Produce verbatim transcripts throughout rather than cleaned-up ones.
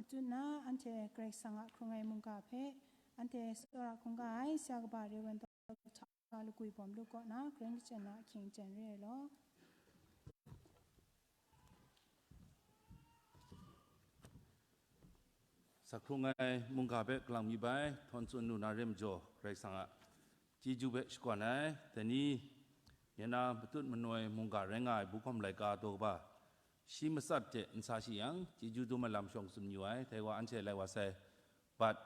Tsun nna, anhte Karai Kasang a hkrung ai mungga hpe, anhte tsawra hkungga ai Sara Kaba Rev. Doctor Hta Lagwi Bawm Lup kaw na, Karai Kasang a ahkying jen re ai law. Sa hkrung ai mungga hpe kalang mi bai, htawn tsun lu na re majaw, Karai Kasang a chyeju hpe shakawn ai. Dai ni, nye na matut manoi mungga rai nga ai Buhkawm laika daw kaba, shi matsat hte n sa shi yang, chyeju dum ai lam shawng tsun yu ai. Dai wa anhte lai wa sai, bat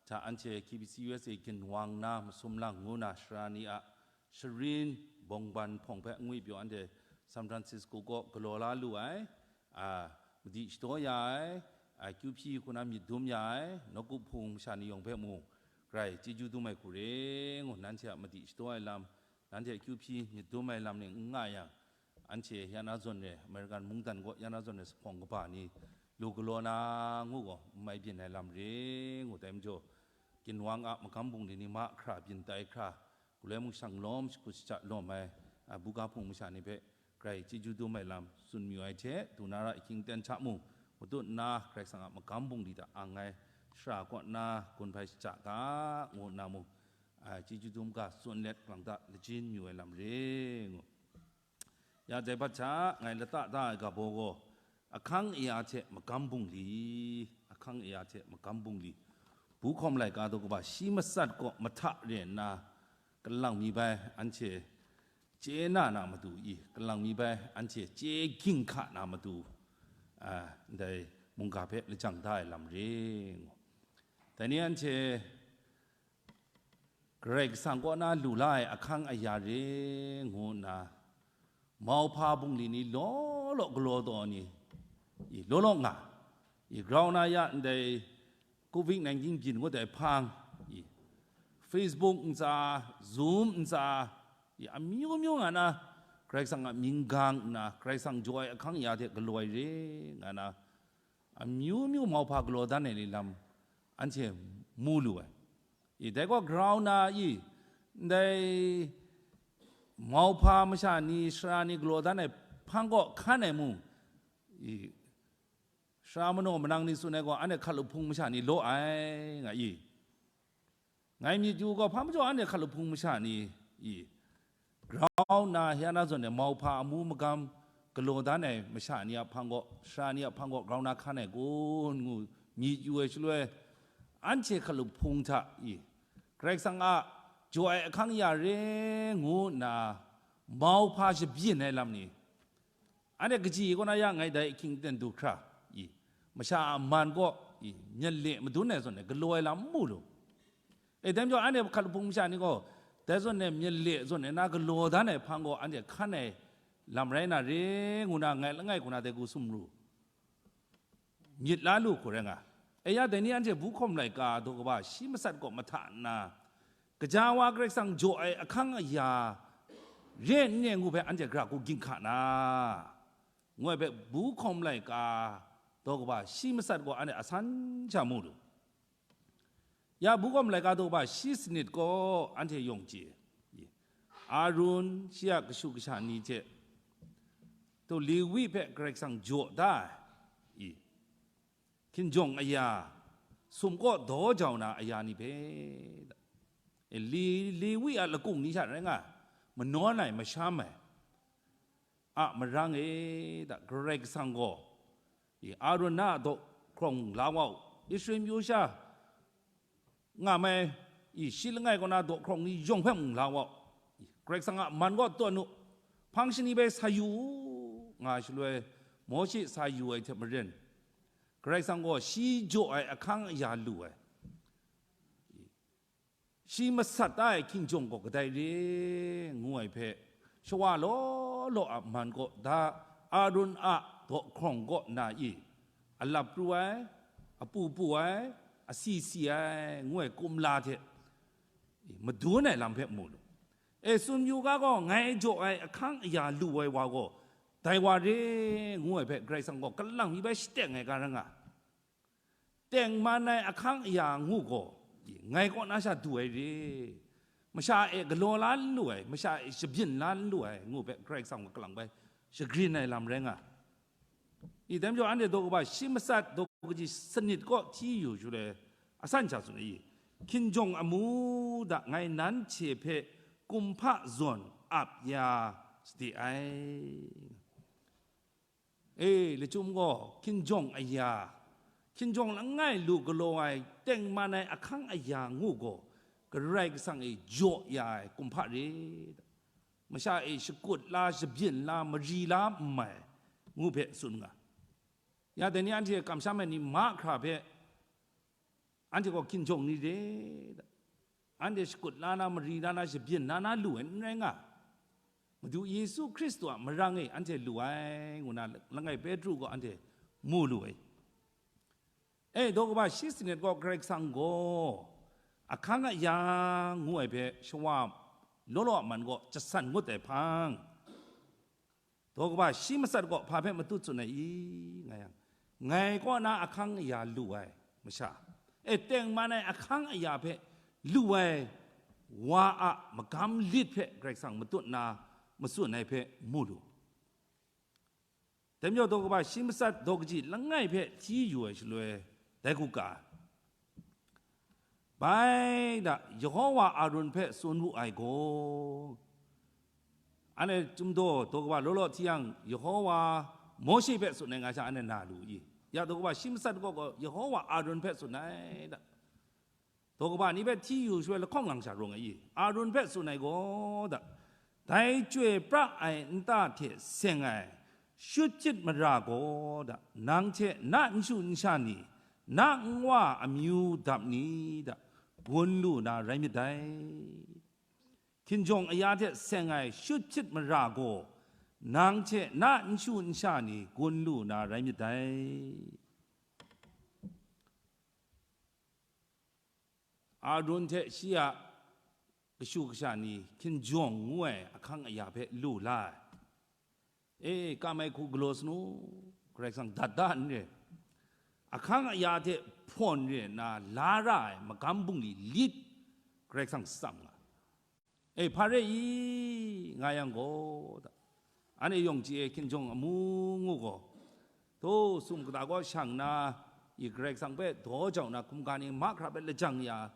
hta anhte K B C U S A ginwang na masum lang ngu na sara ni a sharin bawngban hpawng hpe angwi pyaw anhte San Francisco kaw galaw la lu ai, a, madi shadaw ya ai, a, kyu hpyi hku na myit dum ya ai, nawku hpung masha ni yawng hpe mung, grai chyeju dum ai hku re ngu, nanhte a madi shadaw ai lam, nanhte a kyu hpyi myit dum ai lam ni n nga yang, anhte ya na zawn re, American mungdan kaw ya na zawn re, sa hpawng kaba ni lu galaw na ngu gaw, n mai byin ai lam re ngu, dai majaw, ginwang a magam bungli ni mahkra byin tai hkra, galoi mung shang lawm, shakut shaja lawm ai, a, buga hpung masha ni hpe grai chyeju dum ai lam tsun mayu ai hte, du na ra ahkying ten hta mung, matut nna Karai Kasang a magam bungli hta ang ai shara kaw na gun hpai shaja ga, ngu nna mung, a, chyeju dum ga tsun let, kalang ta lajin mayu ai lam re ngu. Ya dai bat hta ngai lata da ai ga baw gaw, ahkang aya hte magam bungli, ahkang aya hte magam bungli, Buhkawm laika daw kaba shi matsat kaw mahta re nna, kalang mi bai anhte chye na na matu i, kalang mi bai anhte chye ging hka na matu, a, ndai mungga hpe lajang da ai lam re ngu. Dai ni anhte Karai Kasang kaw na lu la ai ahkang aya re ngu nna, mauhpa bungli ni law law galaw taw ni, i, law law nga, i, grau na ya ndai covid nineteen byin ngut ai hpang, i, Facebook ntsa, Zoom ntsa, i, amyu myu nga na, Karai Kasang a mying gang nna, Karai Kasang jaw ai ahkang aya hte galaw ai re nga na, amyu myu mauhpa galaw dan ai ni lam anhte mu lu ai. I, dai gaw grau na i, ndai mauhpa masha ni, sara ni galaw dan ai hpang kaw hkan ai mung, i, sara manaw manang ni tsun ai gaw, anhte hkalup hpung masha ni law ai, nga i. Ngai myit yu gaw, hpa majaw anhte hkalup hpung masha ni i, grau nna ya na zawn e mauhpa amu magam galaw dan ai masha ni a hpang gaw, sara ni a hpang gaw grau nna hkan ai kun ngu myit yu ai shaloi, anhte hkalup hpung hta i, Karai Kasang a jaw ai ahkang ya re ngu nna mauhpa shabyin ai lam ni, anhte kaji kaw na ya ngai dai ahkying ten du hkra i, masha a man kaw i, myit le madun ai zawn e galaw ai lam n mu lu. E, dai majaw anhte hkalup hpung masha ni gaw, dai zawn e myit le zawn e na galaw dan ai hpang gaw anhte hkan ai lam rai na re ngu na ngai langai kaw na dai hku sumru myit la lu hku rai nga. E ya, dai ni anhte Buhkawm laika daw kaba shi matsat kaw mahta nna, kaja wa Karai Kasang jaw ai ahkang aya re n re ngu hpe anhte gara hku ging hka na, ngu ai hpe Buhkawm laika daw kaba shi matsat gaw anhte asan sha mu lu. Ya, Buhkawm laika daw kaba shi sanit gaw anhte yawng chye, Arun, shi a kashu kasha ni hte, to Lewi hpe Karai Kasang jaw da ai, i, hkinjawng aya, sum kaw daw jau na aya ni hpe, e, Li-, Lewi a lakung ni sha rai nga, manawn ai, masham ai a marang e, da, Karai Kasang gaw, i, Arun na a daw hkrawng la wa u, Israel myu sha nga mai, i, shi langai kaw na daw hkrawng ni yawng hpe mung la wa u, i, Karai Kasang a man kaw tawn u, hpang shani bai sa yu u, nga shaloi, Mawshe sa yu ai hte maren, Karai Kasang gaw shi jaw ai ahkang aya lu ai, shi masat ai hkinjawng gaw kadai re ngu ai hpe, shawa law law a man kaw da, Arun a daw hkrawng kaw na i, alap pru ai, apu pu ai, asi si ai, ngu ai kumla hte madun ai lam hpe mu lu. E, tsun yu ga gaw, ngai jaw ai ahkang aya lu ai wa gaw, dai wa re, ngu ai hpe Karai Kasang gaw kalang mi bai shateng ai ga rai nga. Tengman ai ahkang aya ngu gaw, ngai kaw na sha du ai re, masha e galaw la n lu ai, masha e shabyin la n lu ai, ngu hpe Karai Kasang gaw kalang bai shagrin ai lam rai nga. I, dai majaw, anhte daw kaba shi matsat, daw kaji sanit kaw hti yu shaloi, asan sha tsun ai, hkinjawng amu da ngai nanhte hpe kumhpa zawn ap ya sade ai. E, lachyum gaw hkinjawng aya, hkinjawng langai lu galaw ai tengman ai ahkang aya ngu gaw, Karai Kasang e jaw ya ai kumhpa re. Masha e shakut la, shabyin la, mari la n mai, ngu hpe tsun nga. Ya dai ni anhte kamsham ai ni mahkra hpe, anhte gaw hkinjawng ni re, anhte shakut la na, mari la na, shabyin la na lu ai n rai nga. Madu Yesu Hkristu a marang e anhte lu ai, ngu na langai Petru gaw anhte mu lu ai. E, daw kaba shi sanit gaw Karai Kasang gaw ahkang aya ngu ai hpe shawa law law a man gaw jasan ngut ai hpang, daw kaba shi matsat gaw hpa hpe matut tsun ai i, nga yang, ngai kaw na ahkang aya lu ai masha, e, tengman ai ahkang aya hpe lu ai wa a magam lit hpe Karai Kasang matut na matsun ai hpe mu lu. Dai majaw daw kaba shi matsat daw kaji langai hpe hti yu ai shaloi, dai hku ga, bai da, Yehova Arun hpe tsun wu ai gaw, anhte chyum daw daw kaba law law hti yang, Yehova Mawshe hpe tsun ai nga sha, anhte na lu i? Ya daw kaba shi matsat gaw, gaw Yehova Arun hpe tsun ai da. Daw kaba ni hpe hti yu shaloi lahkawng lang sha rawng ai i? Arun hpe tsun ai gaw da, dai chyoi pra ai nta hte seng ai shut hpyit mara gaw da, nang hte na nshu nsha ni, na nwa amyu dap ni da, gun lu na rai myit dai. Hkinjawng aya hte seng ai shut hpyit mara gaw, nang hte na nshu nsha ni gun lu na rai myit dai. Arun hte shi a kashu kasha ni hkinjawng ngu ai ahkang aya hpe lu la ai. E, kam ai hku galaw sanu, Karai Kasang dat da n re. Ahkang aya hte hpawn re nna la ra ai magam bungli lit Karai Kasang tsam nga. E, hpa re i, nga yang gaw, da, anhte yawng chye e, hkinjawng amu ngu gaw, htaw sum kata kaw shang na, i Karai Kasang hpe daw jau na hkumga ni mahkra hpe lajang ya,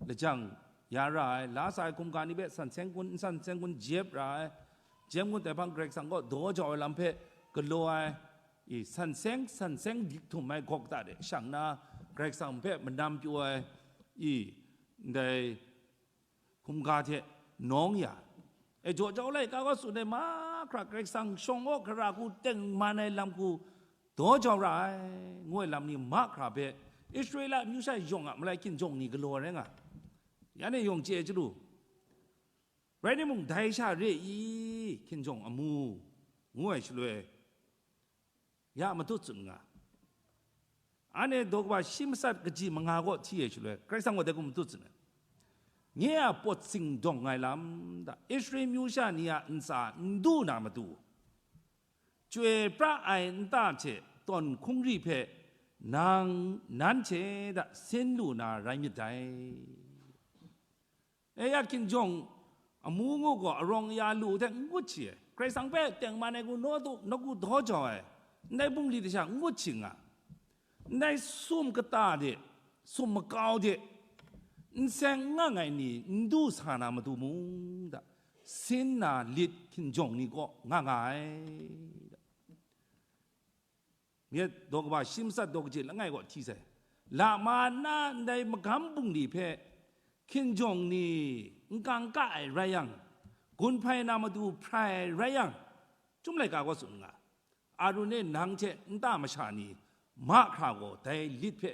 lajang ya ra ai, la sa ai hkumga ni hpe san seng kun, n san seng kun jep ra ai, jep ngut ai hpang Karai Kasang kaw daw jau ai lam hpe galaw ai, i san seng, san seng dik htum ai gawk ta de shang na, Karai Kasang hpe manam pyaw ai, i ndai hkumga hte nawng ya, e, jaw jau laika kaw tsun ai mahkra Karai Kasang shawng aw gara hku tengman ai lam hku daw jau ra ai, ngu ai lam ni mahkra hpe Israela amyu sha yawng a malai hkinjawng ni galaw ai rai nga. Yan e yawng chye ai chyalu, rai timung, dai sha re i, hkinjawng amu, ngu ai shaloi, ya matut tsun nga. Anhte daw kaba shi matsat kaji manga kaw hti ai shaloi, Karai Kasang gaw dai hku matut tsun ai. Nye a pawt singdawng ai lam da, Israel myu sha ni a ntsa n du na matu, chyoi pra ai nta hte tawn hkungri hpe nang nanhte da sin lu na rai myit dai. E ya, hkinjawng amu ngu gaw arawng aya lu hte n ngut shi ai. Karai Kasang hpe tengman ai hku naw du, nawku daw jau ai, ndai bungli de sha n ngut shi nga, ndai sum kata de, sum makau de, n seng n nga ai ni n du sa na matu mung da, sin na lit hkinjawng ni kaw nga nga ai. Myit daw kaba shi matsat daw kaji langai gaw hti sai. Lama na ndai magam bungli hpe hkinjawng ni n kangka ai rai yang, gun hpai na matu hprai ai rai yang, Chyum laika gaw tsun nga, Arun e nang hte nta masha ni mahkra gaw dai lit hpe,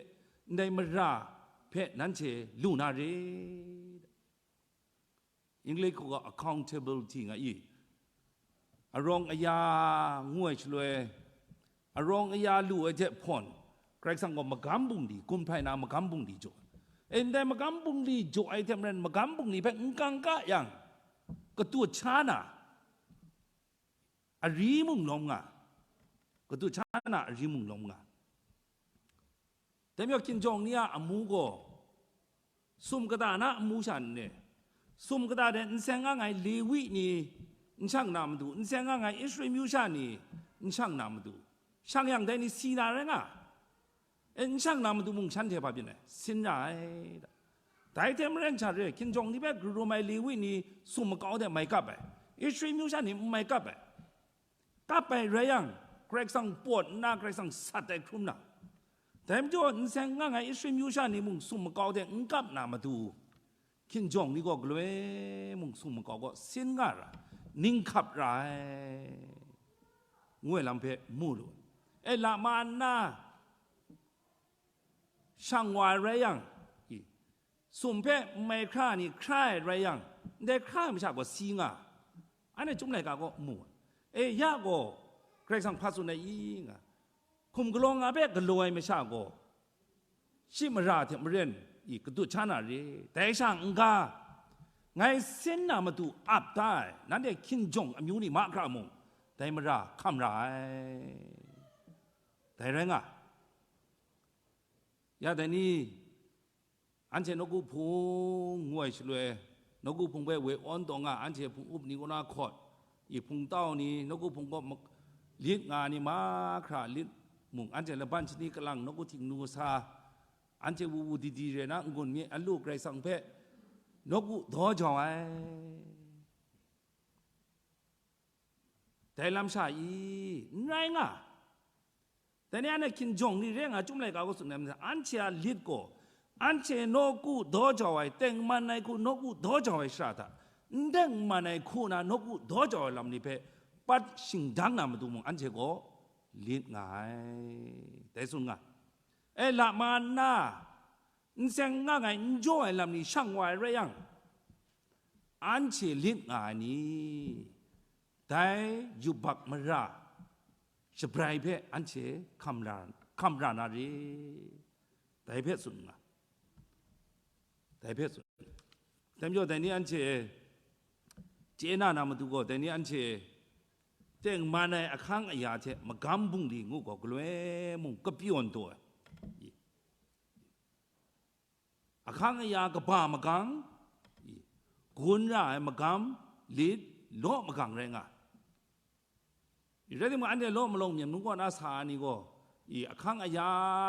ndai mara hpe nanhte lu na re. English hku gaw accountability nga i. Arawng aya ngu ai shaloi, arawng aya lu ai hte hpawn, Karai Kasang gaw magam bungli, gun hpai na magam bungli jaw. E, ndai magam bungli jaw ai hte maren, magam bungli hpe n kangka yang, katut sha na, ari mung lawm nga, katut sha na ari mung lawm nga. Dai majaw hkinjawng ni a amu gaw, sum kata na amu sha n le, sum kata de n seng nga ai Lewi ni n shang na matu, n seng nga ai Israel myu sha ni n shang na matu, shang yang dai ni si na rai nga. E, n shang na matu mung shanhte hpa byin ai, sin ra ai. Dai hte maren sha re, hkinjawng ni hpe karum ai Lewi ni sum makau de mai kap ai, Israel amyu sha ni n mai kap ai. Kap ai rai yang, Karai Kasang pawt nna Karai Kasang sat ai hkrum na. Dai majaw, n seng nga ai Israel amyu sha ni mung sum makau de n kap na matu, hkinjawng ni gaw galoi mung sum makau gaw sin nga ra, ning hkap ra ai, ngu ai lam hpe mu lu. E, lama nna shang wa ai rai yang, i, sum hpe n mai hkra ai ni hkra ai rai yang, ndai hkra ai masha gaw si nga, anhte Chyum laika gaw mu ai. E, ya gaw Karai Kasang hpa tsun ai i nga, hkum galaw nga hpe galaw ai masha gaw, shi mara hte maren i, kadut sha na re. Dai sha n-ga, ngai sin na matu ap da ai, nanhte hkinjawng amyu ni mahkra mung, dai mara hkam ra ai. Dai rai nga, ya dai ni, anhte nawku hpung ngu ai shaloi, nawku hpung hpe we awn taw nga, anhte hpung up ni kaw na hkawt, i, hpung tau ni, nawku hpung kaw mak-, lit nga ni mahkra lit mung, anhte laban shani kalang, nawku htingnu sa, anhte wu wu di di re na n-gun mi, alu Karai Kasang hpe nawku daw jau ai. Dai lam sha i, n rai nga. Dai ni anhte hkinjawng ni re nga Chyum laika gaw tsun ai, anhte a lit gaw, anhte nawku daw jau ai, tengman ai hku nawku daw jau ai shara hta, n tengman ai hku na nawku daw jau ai lam ni hpe pat shingdang na matu mung, anhte gaw lit nga ai, dai tsun nga. E, lama nna, n seng nga ai, n jaw ai lam ni shang wa ai rai yang, anhte lit nga ai ni, dai yubak mara shabrai hpe anhte hkam ra, hkam ra na re, dai hpe tsun nga, dai hpe tsun. Dai majaw, dai ni anhte chye na na matu gaw, dai ni anhte tengman ai ahkang aya hte magam bungli ngu gaw galoi mung kapyawn taw ai. Ahkang aya kaba magang, gun ra ai magam, lit, law magang rai nga. I rai timung, anhte law malawng myen mung kaw na sa ai ni gaw, i, ahkang aya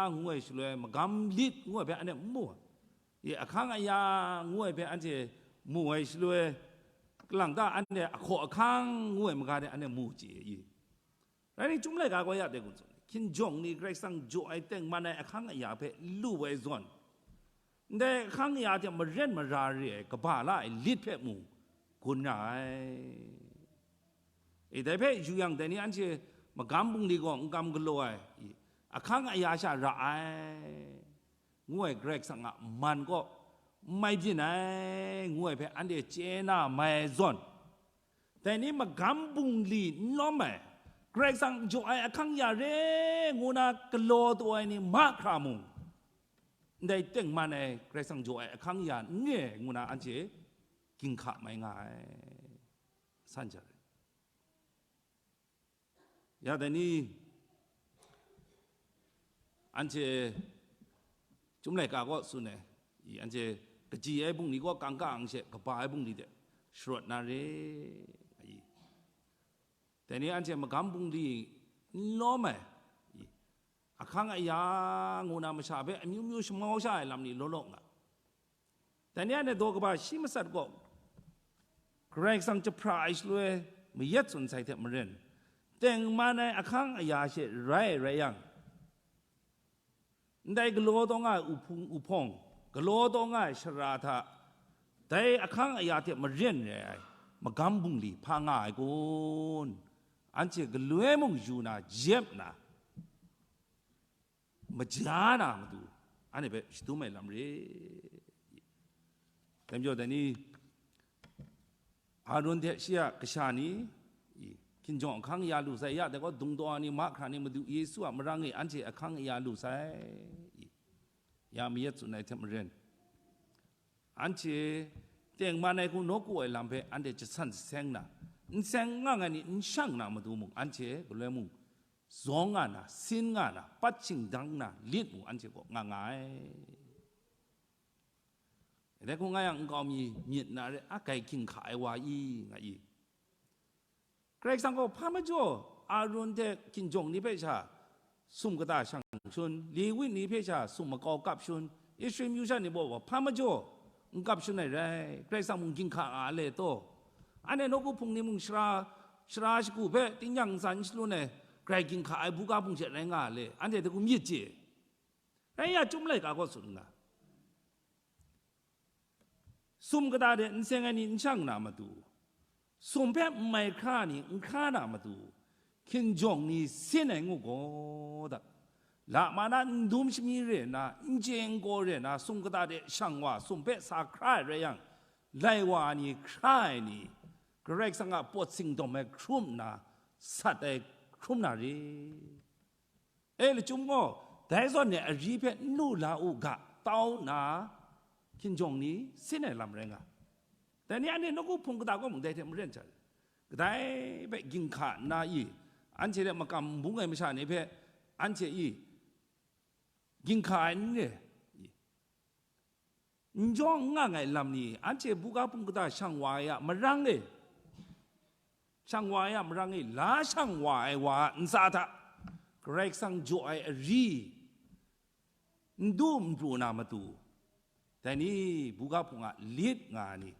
ngu ai shaloi, magam lit ngu ai hpe anhte n mu ai. I, ahkang aya ngu ai hpe anhte mu ai shaloi, kalang ta anhte ahkaw ahkang ngu ai maga de anhte mu chye i. Rai nni, Chyum laika gaw ya dai gun tsun, hkinjawng ni Karai Kasang jaw ai tengman ai ahkang aya hpe lu ai zawn, ndai ahkang aya hte maren mara re ai kaba la ai lit hpe mung gun ra ai. E, dai hpe yu yang, dai ni anhte magam bungli gaw n kam galaw ai, i, ahkang aya sha ra ai, ngu ai Karai Kasang a man kaw n mai byin ai, ngu ai hpe anhte chye na mai ai zawn, dai ni magam bungli n lawm ai, Karai Kasang jaw ai ahkang ya re ngu na galaw taw ai ni mahkra mung, ndai tengman ai Karai Kasang jaw ai ahkang ya n re ai ngu na anhte ginhka mai nga ai, san jat ai. Ya dai ni, anhte Chyum laika kaw tsun ai, i, anhte kaji ai bungli kaw kangka ang she kaba ai bungli de sharawt na re, i. Dai ni anhte magam bungli n lawm ai, i, ahkang aya ngu na masha hpe amyu myu shamau sha ai lam ni law law nga. Dai ni anhte daw kaba shi matsat gaw Karai Kasang jahpra ai shaloi mayat tsun sai hte maren, tengman ai ahkang aya she rai rai yang, ndai galaw taw nga ai uhpung uhpawng, galaw taw nga ai shara hta, dai ahkang aya hte maren rai ai magam bungli hpa nga ai kun? Anhte galoi mung yu na, jep na, maja na matu, anhte hpe shadum ai lam re. Dai majaw, dai ni, Aron hte shi a kasha ni, i, hkinjawng ahkang aya lu sai, ya dai gaw, dungdaw ai ni, mahkra ni, Madu Yesu a marang e anhte ahkang aya lu sai, i, ya mayat tsun ai hte maren, anhte tengman ai hku nawku ai lam hpe anhte jasan jaseng na, n seng nga ai ni n shang na matu mung, anhte galoi mung zawng nga na, sin nga na, pat shingdang na lit mung anhte kaw nga nga ai. Dai hku nga yang, nkau mi myit na re, a, grai ginhka ai wa i, nga i. Karai Kasang gaw hpa majaw Aron hte hkinjawng ni hpe sha sum kata shang shun, Lewi ni hpe sha sum makau kap shun, Israel myu sha ni baw hpa majaw n kap shun ai rai, Karai Kasang mung ginhka nga a le taw. Anhte nawku hpung ni mung shara, shara shagu hpe tingnyang ntsa n shalun ai, grai ginhka ai buga hpung she rai nga a le, anhte hte hkum myit chye. Rai ya, Chyum laika gaw tsun nga, sum kata de n seng ai ni n shang na matu, sum hpe n mai hkra ni n hkra na matu, hkinjawng ni sin ai ngu gaw da, lama na n dum shami re nna, n chye n gaw re nna, sum kata de shang wa, sum hpe sa hkra ai rai yang, lai wa ai ni hkra ai ni, Karai Kasang a pawt singdawm ai hkrum nna, sat ai hkrum na re. E, lachyum gaw, dai zawn e ari hpe n lu la u ga, tau nna, hkinjawng ni sin ai lam rai nga. Dai ni anhte nawku hpung kata kaw mung dai hte maren jat, kadai hpe ginhka nna i, anhte hte makam n bung ai masha ni hpe, anhte i, ginhka ai n re, i, n jaw n nga ai lam ni, anhte buga hpung kata shang wa ai a marang e, shang wa ai a marang e, la shang wa ai wa a ntsa hta Karai Kasang jaw ai ari n du n pru na matu, dai ni buga hpung a lit nga ai ni,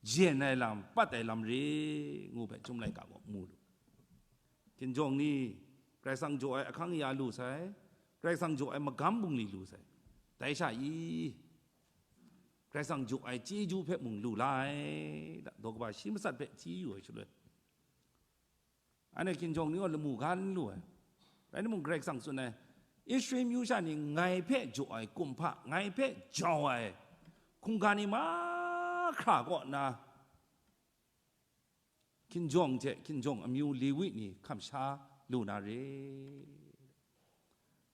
jen ai lam, pat ai lam re, ngu hpe Chyum laika gaw mu lu. Hkinjawng ni, Karai Kasang jaw ai ahkang ya lu sai, Karai Kasang jaw ai magam bungli lu sai. Dai sha i, Karai Kasang jaw ai chyeju hpe mung lu la ai, da, daw kaba shi matsat hpe hti yu ai shaloi, anhte hkinjawng ni gaw lamu ga n lu ai. Rai timung, Karai Kasang tsun ai, Israel myu sha ni ngai hpe jaw ai kumhpa, ngai hpe jau ai hkungga ni mahkra kaw nna, hkinjawng hte hkinjawng amyu Lewi ni hkam sha lu na re.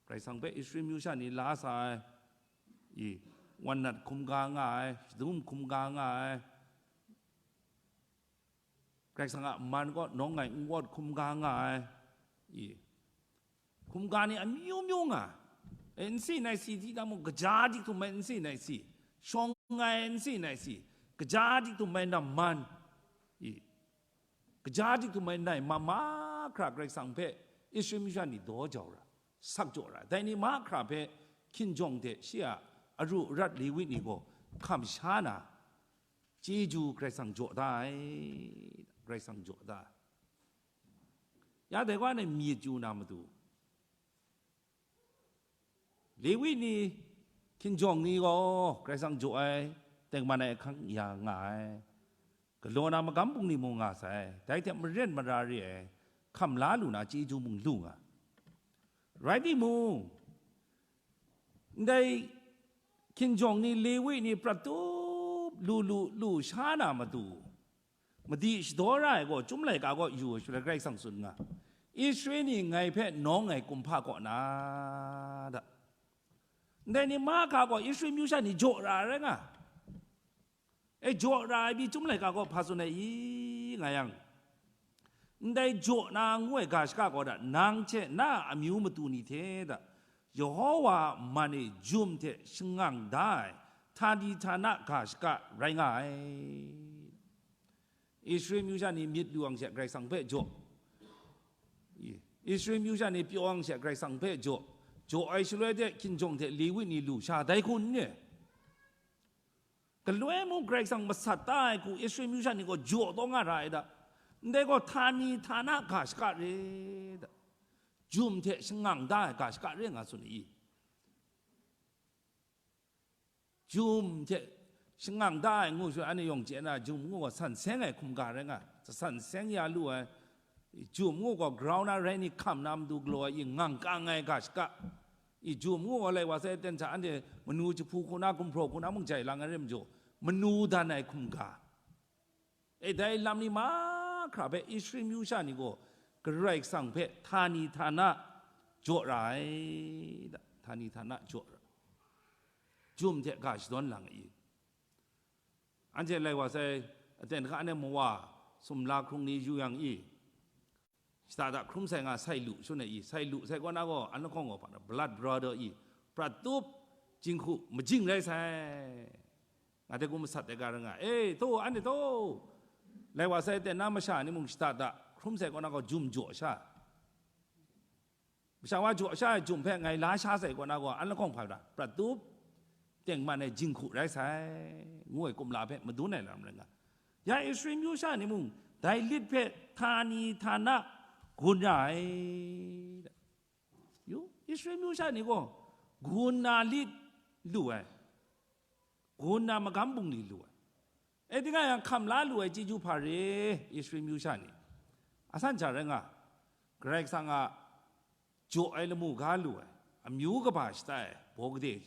Karai Kasang hpe Israel myu sha ni la sa ai, i, wannat hkum ga nga ai, shadum hkum ga nga ai, Karai Kasang a man kaw nawng ai n-, n-, hkum ga nga ai, i, hkum ga ni amyu myu nga, e, n si nai si di na mung, kaja dik htum ai n si nai si, shawng ai n si nai si, kaja dik htum ai namman, i, kaja dik htum ai nai mahkra Karai Kasang hpe Israel myu sha ni daw jau ra, sak jaw ra, dai ni mahkra hpe hkinjawng hte shi a aru arat Lewi ni gaw hkam sha na, chyeju Karai Kasang jaw da ai, Karai Kasang jaw da ai. Ya dai wa na myit chyu na matu, Lewi ni, hkinjawng ni gaw Karai Kasang jaw ai tengman ai ahkang ya nga ai, galaw na magam bungli mung nga sai, dai hte maren mara re ai, hkam la lu na chyeju mung lu nga. Rai timung, ndai hkinjawng ni, Lewi ni prat tup lu lu lu sha na matu, madi shadaw ra ai gaw, Chyum laika gaw yu ai shaloi Karai Kasang tsun nga, Israel ni ngai hpe nawng ai kumhpa kaw na da. Ndai ni mahkra gaw Israel myu sha ni jaw ra ai rai nga. E, jaw ra ai pyi Chyum laika gaw hpa tsun ai i, nga yang, ndai jaw na ngu ai ga shaka gaw da, nang hte na a amyu matu ni hte da, Yehova a man e jum hte shangang da ai htani htana ga shaka rai nga ai. Israel myu sha ni myit lu ang she Karai Kasang hpe jaw, i, Israel myu sha ni pyaw ang she Karai Kasang hpe jaw, jaw ai shaloi de hkinjawng hte Lewi ni lu sha dai hku n re? Galoi mung Karai Kasang masat ta ai hku Israel myu sha ni gaw jaw taw nga ra ai da. Ndai gaw htani htana ga shaka re da. Jum hte shangang da ai ga shaka re nga tsun ai i? Jum hte shangang da ai ngu shaloi, anhte yawng chye na, jum ngu gaw san seng ai hkum ga rai nga, san seng ya lu ai. Jum ngu gaw ground na rai ni hkam na matu galaw ai i, ngang kang ai ga shaka. I, jum ngu gaw lai wa sai, ten hta anhte manu jahpu hku na, gumhpraw hku na mung jai lang ai re majaw, manu dan ai hkum ga. E, dai lam ni mahkra hpe Israel myu sha ni gaw Karai Kasang hpe htani htana jaw ra ai, da, htani htana jaw ra, jum hte ga shadawn lang ai i? Anhte lai wa sai, aten hka ne mawa sumla hkrung ni yu yang i, shada da hkrum sai nga sai lu shun ai i, sai lu sai kaw na gaw, an lahkawng gaw hpa na, blood brother i, prat tup, jinghku majing rai sai. Nga de kum masat de ga ra nga, e, taw, anhte taw, lai wa sai, ten na masha ni mung shada da hkrum sai kaw na gaw, jum jaw sha. Masha wa jaw sha ai jum hpe ngai la sha sai kaw na gaw, an lahkawng hpa ra, prat tup, tengman ai jinghku rai sai, ngu ai kumla hpe madun ai lam rai nga. Ya Israel myu sha ni mung, dai lit hpe htani htana gun ra ai. Yu, Israel myu sha ni gaw, gun na lit lu ai, gun na magam bungli lu ai. E, ting a yang, hkam la lu ai chyeju hpa re, Israel myu sha ni. Asan sha rai nga, Karai Kasang a jaw ai lamu ga lu ai, amyu kaba shata ai baw gade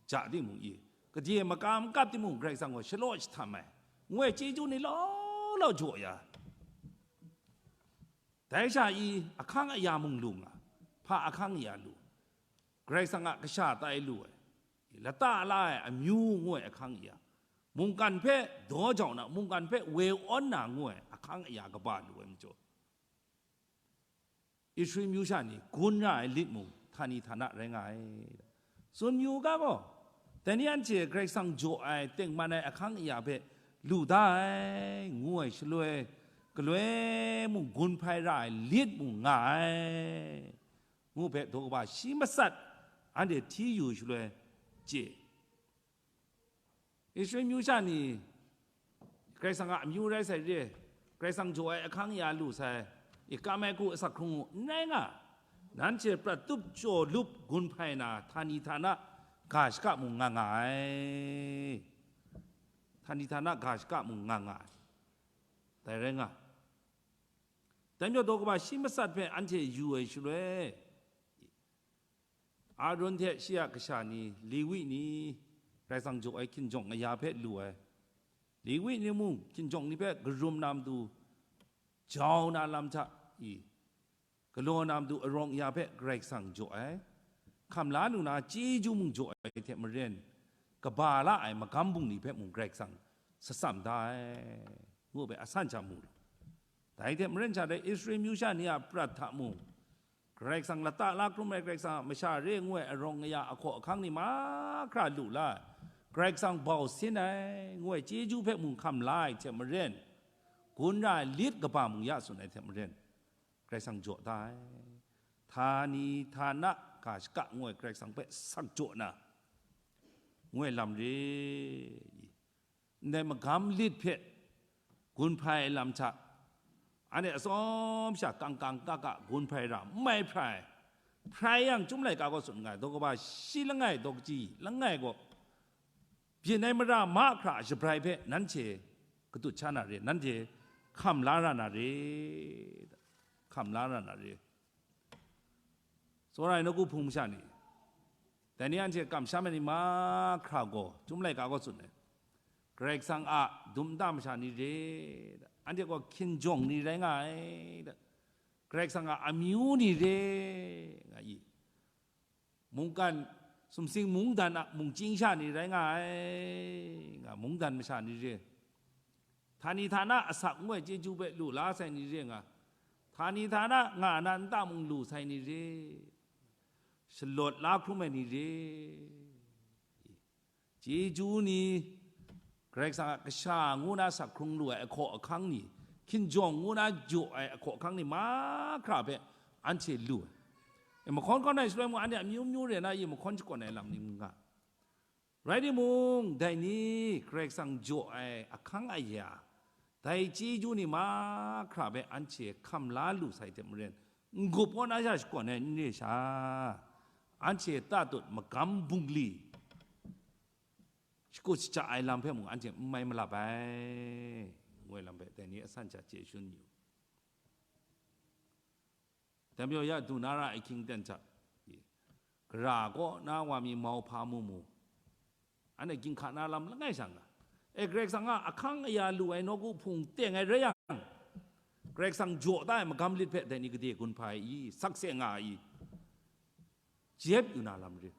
ja timung i, gade maka makap timung Karai Kasang gaw shalaw jahtam ai, ngu ai chyeju ni law law jaw ya. Dai sha i, ahkang aya mung lu nga, hpa ahkang aya lu, Karai Kasang a kasha tai lu ai, lata la ai amyu ngu ai ahkang aya, mungkan hpe daw jau na, mungkan hpe woi awn na ngu ai ahkang aya kaba lu ai majaw, Israel myu sha ni gun ra ai lit mung htani htana rai nga ai. Tsun yu ga gaw, dai ni anhte Karai Kasang jaw ai tengman ai ahkang aya hpe lu da ai, ngu ai shaloi, galoi mung gun hpai ra ai lit mung nga ai, ngu hpe daw kaba shi matsat anhte hti yu shaloi chye. Israel myu sha ni, Karai Kasang a amyu rai sai re, Karai Kasang jaw ai ahkang ya lu sai, i kam ai hku asak hkrung u, n rai nga, nanhte prat tup jaw lup gun hpai na htani htana ga shaka mung nga nga ai, htani htana ga shaka mung nga nga ai, dai rai nga. Dai majaw daw kaba shi matsat hpe anhte yu ai shaloi, Aron hte shi a kasha ni, Lewi ni, Karai Kasang jaw ai hkinjawng aya hpe lu ai, Lewi ni mung hkinjawng ni hpe karum na matu, jau na lam hta i, galaw na matu arawng aya hpe Karai Kasang jaw ai, hkam la lu na chyeju mung jaw ai hte maren, kaba la ai magam bungli hpe mung Karai Kasang satsam da ai, ngu hpe asan sha mu lu. Dai hte maren sha dai Israel myu sha ni a prat hta mung, Karai Kasang lata la hkrum ai Karai Kasang a masha re ngu ai arawng aya ahkaw ahkang ni mahkra lu la ai, Karai Kasang bau sin ai ngu ai chyeju hpe mung hkam la ai hte maren, gun ra ai lit kaba mung ya tsun ai hte maren, Karai Kasang jaw da ai. Htani htana ga shaka ngu ai Karai Kasang hpe sak jaw na, ngu ai lam re i, ndai magam lit hpe gun hpai ai lam hta, anhte atsawm sha kang kang ka ka gun hpai ra, n mai hprai, hprai yang, Chyum laika gaw tsun nngai, daw kaba shi langai, daw kaji langai gaw, byin ai mara mahkra a shabrai hpe nanhte katut sha na re, nanhte hkam la ra na re, hkam la ra na re. Tsawra ai nawku hpung masha ni, dai ni anhte kamsham ai ni mahkra gaw, Chyum laika gaw tsun ai, Karai Kasang a dum nta masha ni re, anhte gaw hkinjawng ni rai nga ai, Karai Kasang a amyu ni re, nga i, mungkan sumsing mungdan a mungchying sha ni rai nga ai, nga mungdan masha ni re, htani htana asak ngu ai chyeju hpe lu la sai ni re nga, htani htana nga na nta mung lu sai ni re, shalawt la hkrum ai ni re, chyeju ni, Karai Kasang a kasha ngu na sak hkrung lu ai ahkaw ahkang ni, hkinjawng ngu na jaw ai ahkaw ahkang ni mahkra hpe anhte lu ai. E, mahkawn kawn ai shaloi mung, anhte amyu myu re na i, mahkawn shakawn ai lam ni n ga. Rai timung, dai ni Karai Kasang jaw ai ahkang aya, dai chyeju ni mahkra hpe anhte hkam la lu sai hte maren, n-gup kaw na sha shakawn ai n re sha, anhte tatut magam bungli shakut shaja ai lam hpe mung anhte n mai malap ai, ngu ai lam hpe dai ni asan sha chye shun yu. Dai majaw ya du na ra ai hkying ten hta, gara kaw na wa mi mauhpa mu mu, anhte ginhka na lam langai sha nga. E, Karai Kasang a ahkang aya lu ai nawku hpung teng ai rai yang, Karai Kasang jaw da ai magam lit hpe dai ni gade gun hpa ai i, sakse nga ai i, jep yu na lam ri.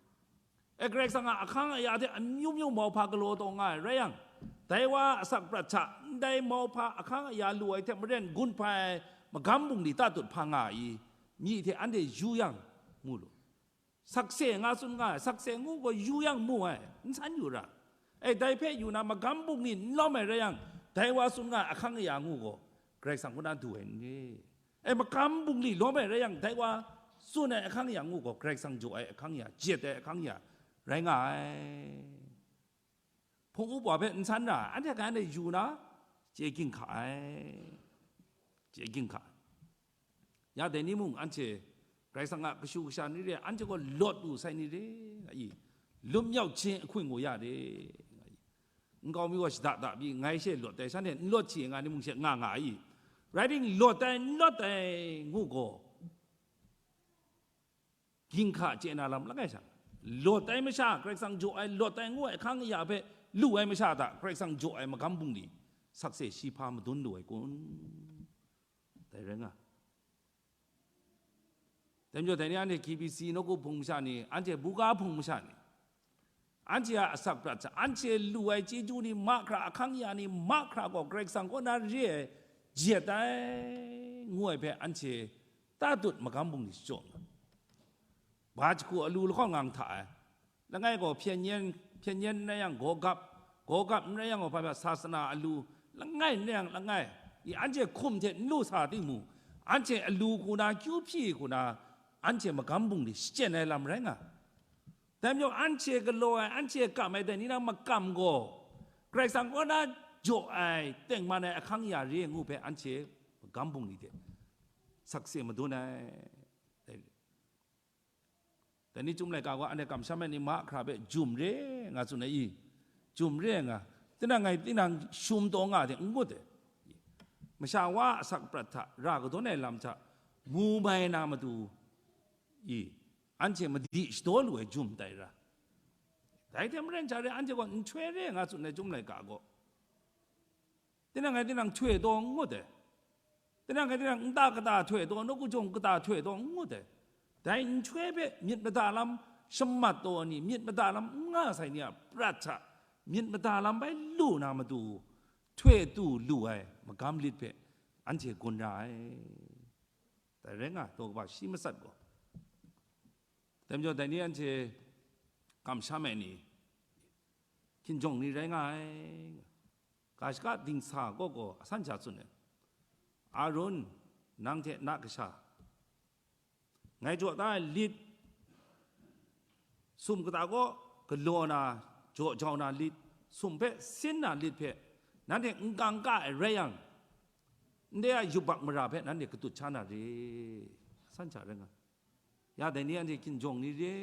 E, Karai Kasang a ahkang aya hte amyu myu mauhpa galaw taw nga ai rai yang, dai wa a asak prat hta ndai mauhpa ahkang aya lu ai hte maren gun hpa ai magam bungli tatut hpa nga ai i, myi hte anhte yu yang mu lu. Sakse nga tsun nga ai, sakse ngu gaw yu yang mu ai, n san yu ra. E, dai hpe yu na magam bungli n lawm ai rai yang, dai wa tsun nga ai ahkang aya ngu gaw, Karai Kasang kaw na du ai n re? E, magam bungli lawm ai rai yang, dai wa tsun ai ahkang ya ngu gaw, Karai Kasang jaw ai ahkang ya, jet ai ahkang ya rai nga ai. Hpung upa hpe n san ra, anhte hkan e yu na, chye ging hka ai, chye ging hka ai. Ya dai ni mung anhte Karai Kasang a kashu kasha ni re, anhte gaw lawt lu sai ni re, nga i, လွတ်မြောက်ခြင်းအခွင့်ကိုရတယ်, nga i, nkau mi gaw shada da pyi, ngai she lawt ai, shanhte n lawt shi nga ni mung she nga nga ai. Rai timung, lawt ai, n lawt ai, ngu gaw, ginhka chye na lam langai sha, lawt ai masha, Karai Kasang jaw ai, lawt ai ngu ai ahkang aya hpe lu ai masha hta Karai Kasang jaw ai magam bungli sakse shi hpa madun lu ai kun? Dai rai nga. Dai majaw, dai ni anhte K B C nawku hpung masha ni, anhte buga hpung masha ni, anhte a asak prat hta, anhte lu ai chyeju ni mahkra, ahkang ya ni mahkra gaw Karai Kasang kaw na re ai, jet ai, ngu ai hpe anhte tatut magam bungli shachyaw nga. Ba jahku alu lahkawng ngang hta ai. Langai gaw hpyen yen, hpyen yen n rai yang, gawgap, gawgap n rai yang gaw, hpa hpa sasana alu, langai n rai yang langai, i anhte hkum hte n lu sa timung, anhte alu hku na, kyu hpyi hku na, anhte magam bungli shachyen ai lam rai nga. Dai majaw, anhte galaw ai, anhte kam ai dai ni na makam gaw, Karai Kasang kaw na jaw ai, tengman ai ahkang ya re ngu hpe, anhte magam bungli hte sakse madun ai. Dai ni Chyum laika gaw anhte kamsham ai ni mahkra hpe jum re nga tsun ai i? Jum re nga, tinang ngai tinang shum taw nga hte n ngut ai. Masha wa a asak prat hta, ra kadawn ai lam hta mu mai na matu i, anhte madi shadaw lu ai jum tai ra. Dai hte maren, sha re, anhte gaw nhtoi re nga tsun ai Chyum laika gaw, tinang ngai tinang htoi taw n ngut ai. Tinang ngai tinang nta kata htoi taw, nawku jawng kata htoi taw n ngut ai. Dai nhtoi hpe myit mada lam shamat taw ai ni, myit mada lam n nga sai ni a prat hta myit mada lam bai lu na matu, htoi tu lu ai magam lit hpe anhte gun ra ai. Dai rai nga, daw kaba shi matsat gaw. Dai majaw, dai ni anhte kamsham ai ni, hkinjawng ni rai nga ai. Ga shaka dingsa kaw gaw asan sha tsun ai, Arun, nang hte na kasha, ngai jaw da ai lit, sum kata kaw galaw na, jaw jau na lit, sum hpe sin na lit hpe nanhte n kangka ai rai yang, ndai a yubak mara hpe nanhte katut sha na re, asan sha rai nga. Ya dai ni anhte hkinjawng ni re,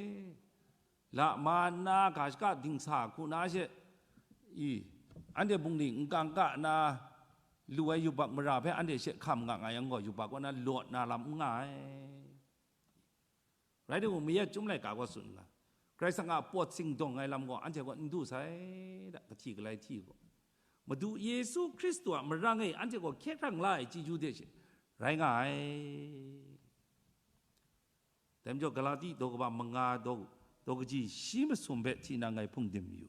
la ma nna ga shaka dingsa hku na she, i, anhte bungli n kangka na, lu ai yubak mara hpe anhte she hkam nga nga yang gaw, yubak kaw na lawt na lam n nga ai. Rai timung, mayat Chyum laika gaw tsun nga, Karai Kasang a pawt singdawng ai lam gaw anhte gaw n du sai da, kahti galai hti gaw, Madu Yesu Hkristu a marang e anhte gaw hkye hkrang la ai chyeju hte she rai nga ai. Dai majaw, Galati daw kaba manga daw, daw kaji shi masum hpe hti na ngai hpung dim yu.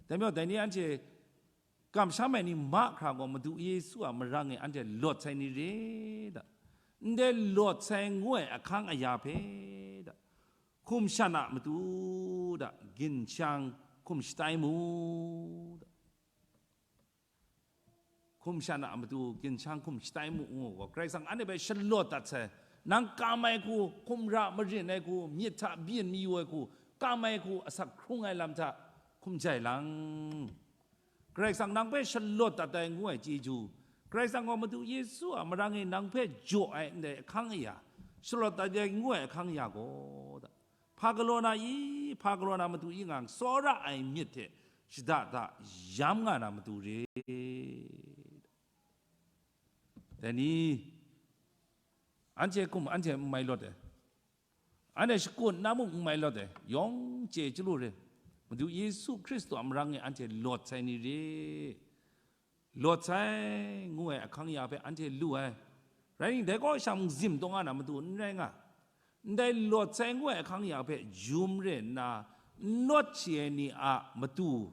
Dai majaw, dai ni anhte kamsham ai ni mahkra gaw Madu Yesu a marang e anhte lawt sai ni re da? Ndai lawt sai ngu ai ahkang aya hpe da, hkum shan a matu da, ginshang hkum shatai mu da. Hkum shan a matu ginshang hkum shatai mu ngu gaw, Karai Kasang anhte hpe shalawt dat sai. Nang kam ai hku, hkum ra marin ai hku, myit hta byin mayu ai hku, kam ai hku, asak hkrung ai lam hta hkum jai lang. Karai Kasang nang hpe shalawt dat ai ngu ai chyeju, Karai Kasang gaw Madu Yesu a marang e nang hpe jaw ai ndai ahkang aya, shalawt dat ai ngu ai ahkang aya gaw, hpa galaw na i, hpa galaw na matu i ngang, tsawra ai myit hte shada da yam nga na matu re. Dai ni, anhte hkum anhte n mai lawt ai, anhte shakut na mung n mai lawt ai, yawng chye chyalu re, Madu Yesu Hkristu a marang e anhte lawt sai ni re. Lawt sai ngu ai ahkang ya hpe anhte lu ai. Rai ningdai kaw shang zim taw nga na matu n rai nga. Ndai lawt sai ngu ai ahkang ya hpe jum re nna, n lawt shi ai ni a matu,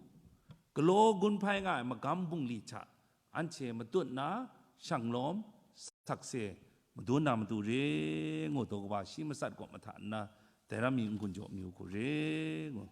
galaw gun hpai nga ai magam bungli hta anhte matut nna, shanglawm, sakse, madun na matu re ngu, daw kaba shi matsat gaw mahta nna, dai ram mi n-gun jaw mi u hku re ngu.